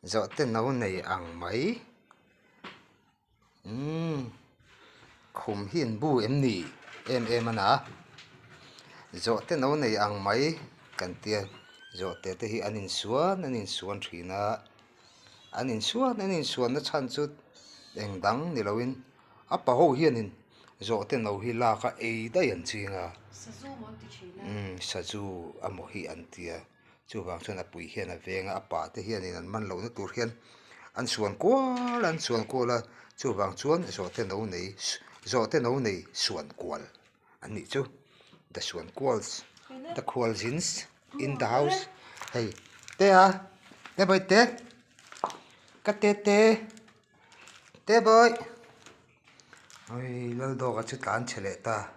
Zawhte no nei ang mai. Umm khum hi an bu em ni em em a na. Zawhte no nei ang mai kan tia zawhte te hi an insuan an insuan thin a. An insuan an insuanna chhan chu eng dang ni loin a pa ho hianin zawhte no hi lak a ei daih an ching a. Umm sazu amaw hi an tia. Chuvang chuan a pui hian a veng a, a pa te hianin an man lohna tur hian an suan kual a, an suan kual a, chuvang chuan zawhte no nei zawhte no nei suan kual an nih chu the suan kuals the khualzins in the house hei te a te bawih te ka te te te bawih awii lal dawk a chu tlan chhe leh ta.